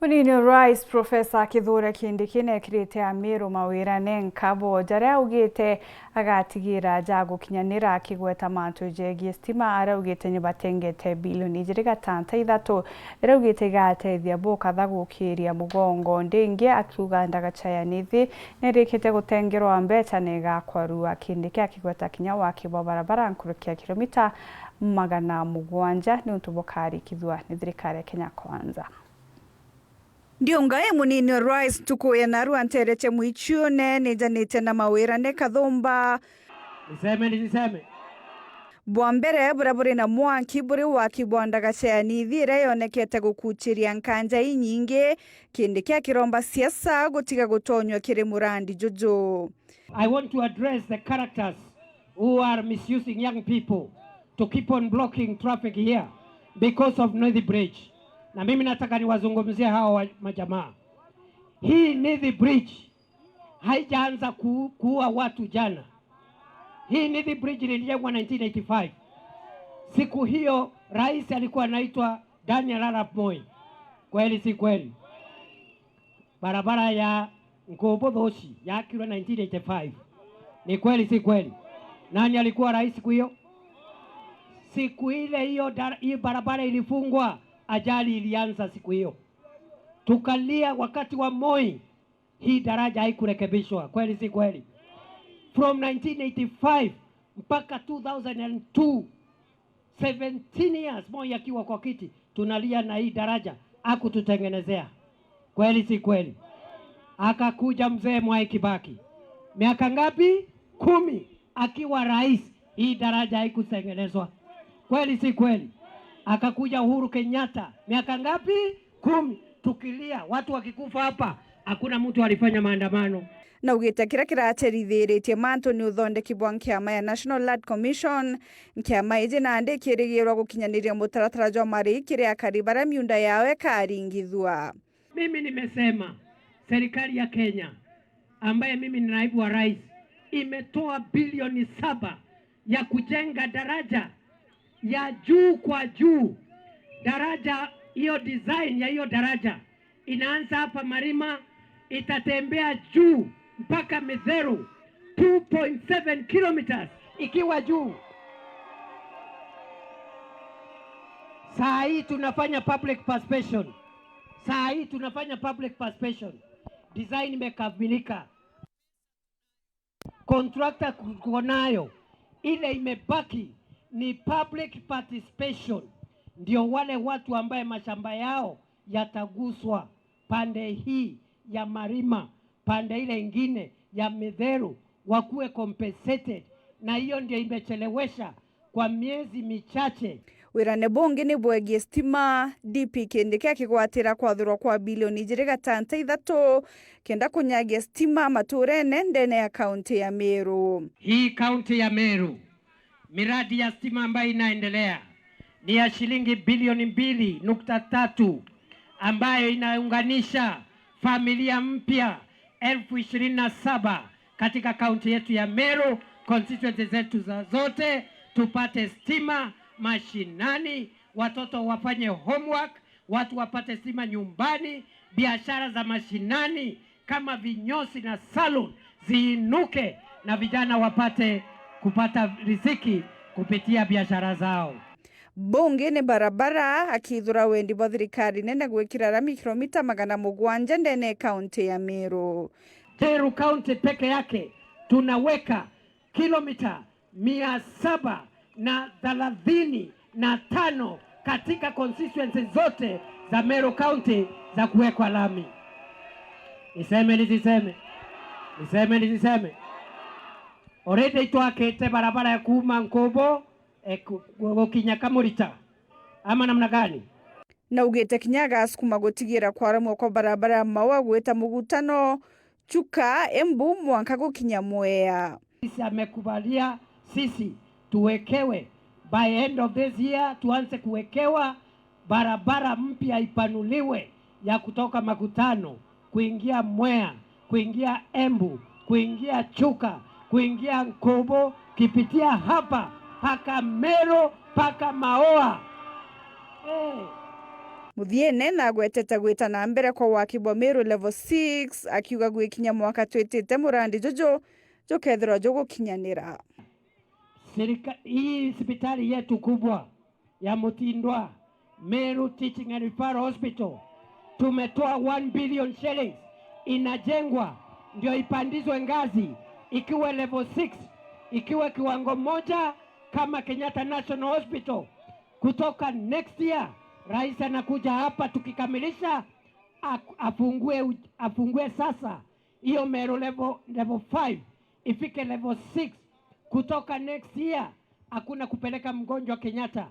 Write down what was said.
Munini Rais Profesa Kithure Kindiki nekirite Amiru mawira ne nkabo jaria augite agatigira ja gukinyanira akigweta mantu jegie stima aria augite ni batengete bilioni igiri gatanta ithatu iria augite igatethia bukatha gukiria mugongo ndingi akiuga ndagachaya nithi nirikite gutengerwa mbeca na igakwarua. Kindiki akigweta kinya waki bwa barabara nkurukia kilomita 700 ni untu bukarikithua ni thirikari ya Kenya Kwanza. Ndiungai munini wa rais tukuya narua nterete mwichione nijanite na mawira ne kathumba. Niseme nisiseme? Bwa mbere buria buri na mwanki buri waki bwa ndagacea nithi iria yonekete gukuchiria nkanja inyingi kindi kia kiromba siasa gutiga gutonywa kiri murandi juju. I want to address the characters who are misusing young people to keep on blocking traffic here because of Nithi Bridge. Na mimi nataka niwazungumzie hawa majamaa. Hii Nithi Bridge haijaanza kuua watu jana. Hii Nithi Bridge ilijengwa 1985. Siku hiyo rais alikuwa anaitwa Daniel Arap Moi. Kweli si kweli? Barabara ya Nkombo Thoci yakirwe 1985. Ni kweli si kweli? Nani alikuwa rais siku hiyo? Siku ile hiyo hii barabara ilifungwa, ajali ilianza siku hiyo. Tukalia wakati wa Moi, hii daraja haikurekebishwa. Kweli si kweli? From 1985 mpaka 2002, 17 years Moi akiwa kwa kiti, tunalia na hii daraja hakututengenezea. Kweli si kweli? Akakuja mzee Mwai Kibaki, miaka ngapi? 10 akiwa rais, hii daraja haikutengenezwa. Kweli si kweli? Akakuja Uhuru Kenyatta, miaka ngapi? 10, tukilia watu wakikufa hapa, hakuna mtu alifanya maandamano. Na ugite kira kiraterithiritie mantu ni uthondeki bwa nkiama ya National Land Commission. Nkiama iji nandi ikirigirwa gukinyaniria mutaratara jwa mari kiria akari baria miunda yao ikaringithua. Mimi nimesema serikali ya Kenya ambaye mimi ni naibu wa rais imetoa bilioni 7 ya kujenga daraja ya juu kwa juu. Daraja hiyo, design ya hiyo daraja inaanza hapa Marima, itatembea juu mpaka Mitheru, 2.7 kilometers ikiwa juu. Saa hii tunafanya public participation. Saa hii tunafanya public participation. Design imekamilika. Contractor kuko nayo. Ile imebaki ni public participation. Ndio wale watu ambaye mashamba yao yataguswa pande hii ya Marima, pande ile ingine ya Mitheru, wakuwe compensated. Na hiyo ndio imechelewesha kwa miezi michache. Wirane bungi ni bwegie stima DP Kindiki akigwatira kwathurwo kwa bilioni igiri gatanta ithatu kenda kunyagia stima maturene ndene ya kaunti ya Meru. Hii kaunti ya Meru miradi ya stima ambayo inaendelea ni ya shilingi bilioni 2.3 ambayo inaunganisha familia mpya 27,000 katika kaunti yetu ya Meru, constituency zetu za zote, tupate stima mashinani, watoto wafanye homework, watu wapate stima nyumbani, biashara za mashinani kama vinyosi na salon ziinuke na vijana wapate kupata riziki kupitia biashara zao. Bunge ni barabara akithura wendi bwa thirikari nene gwikira rami kilomita 700 ndene kaunti ya Meru. Meru County peke yake tunaweka kilomita 735 katika constituency zote za Meru County za kuwekwa lami. Niseme nisiseme? Niseme nisiseme? Already twakite barabara ya kuma Nkombo gukinya Kamurita ama namna gani? Na ugite kinyaga sukuma gutigira kwaramwo kwa barabara ya Maua gwita mugutano Chuka Embu mwanka gukinya Mwea. Sisi amekubalia sisi tuwekewe by end of this year, tuanze kuwekewa barabara mpya ipanuliwe ya kutoka Makutano kuingia Mwea, kuingia Embu, kuingia Chuka, kuingia Nkombo, kipitia hapa paka Meru, paka Maoa. Hey. Muthiene na agwetete gwita na mbere kwa waki bwa Meru level 6, akiuga gwikinya mwaka twitite murandi juju jukethirwa jugukinyanira. Serika, hii hospitali yetu kubwa ya Mutindwa Meru Teaching and Referral Hospital tumetoa 1 billion shillings, inajengwa ndio ipandizwe ngazi ikiwa level 6, ikiwa kiwango moja kama Kenyatta National Hospital. Kutoka next year rais anakuja hapa, tukikamilisha afungue sasa hiyo Meru level 5 ifike level 6. Kutoka next year hakuna kupeleka mgonjwa Kenyatta.